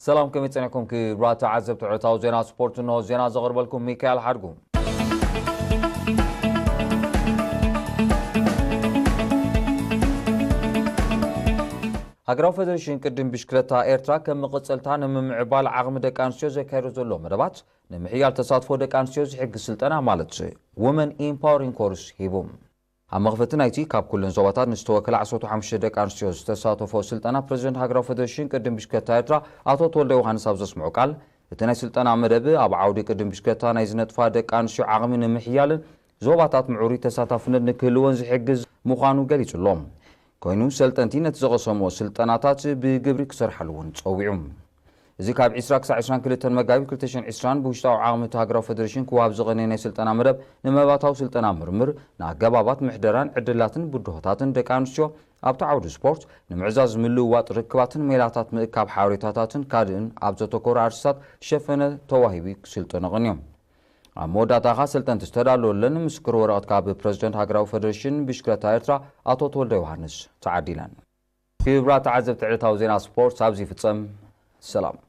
ሰላም፣ ከመይ ጸኒሕኩም ክቡራት ተዓዘብቲ ዕለታዊ ዜና ስፖርት? እንሆ ዜና ዘቕርበልኩም ሚካኤል ሓድጉ። ሃገራዊ ፌደሬሽን ቅድም ብሽክለታ ኤርትራ ከም መቐጸልታ ንምምዕባል ዓቕሚ ደቂ ኣንስትዮ ዘካየዶ ዘሎ መደባት ንምሕያል ተሳትፎ ደቂ ኣንስትዮ ዝሕግዝ ስልጠና ማለት Women Empowering Course ሂቡ። ኣብ መኽፈቲ ናይቲ ካብ ኩለን ዞባታት ንዝተወከላ ዓሰርተ ሓሙሽተ ደቂ ኣንስትዮ ዝተሳተፎ ስልጠና ፕሬዚደንት ሃገራዊ ፌደሬሽን ቅድም ብሽክለታ ኤርትራ ኣቶ ተወልደ ዮሃንስ ኣብ ዘስምዖ ቃል፣ እቲ ናይ ስልጠና መደብ ኣብ ዓውዲ ቅድም ብሽክለታ ናይ ዝነጥፋ ደቂ ኣንስትዮ ዓቕሚ ንምሕያልን ዞባታት ምዕሩይ ተሳታፍነት ንክህልወን ዝሕግዝ ምዃኑ ገሊጹ ኣሎ። ኮይኑ ሰልጠንቲ ነቲ ዝቐሰምዎ ስልጠናታት ብግብሪ ክሰርሓሉ እውን ጸዊዑ። እዚ ካብ ዕስራ ክሳዕ ዕስራን ክልተን መጋቢት ክልተ ሽሕን ዕስራን ብውሽጣዊ ዓቕሚ እቲ ሃገራዊ ፌደሬሽን ክወሃብ ዝቐነየ ናይ ስልጠና መደብ ንመባታዊ ስልጠና ምርምር፣ ንኣገባባት ምሕደራን ዕድላትን ብድሆታትን ደቂ ኣንስትዮ ኣብቲ ዓውዲ ስፖርት ንምዕዛዝ ምልውዋጥ ርክባትን ሜላታት ምእካብ ሓበሬታታትን ካልእን ኣብ ዘተኮረ ኣርእስታት ሸፈነ ተዋሂቡ ክስልጠኖ ቀንዮም። ኣብ መወዳእታ ኸኣ ሰልጠንቲ ዝተዳለወለን ምስክር ወረቐት ካብ ፕሬዚደንት ሃገራዊ ፌደሬሽን ብሽክለታ ኤርትራ ኣቶ ተወልደ ዮሃንስ ተዓዲለን። ክቡራት ተዓዘብቲ ዕለታዊ ዜና ስፖርት ኣብዚ ይፍጸም። ሰላም።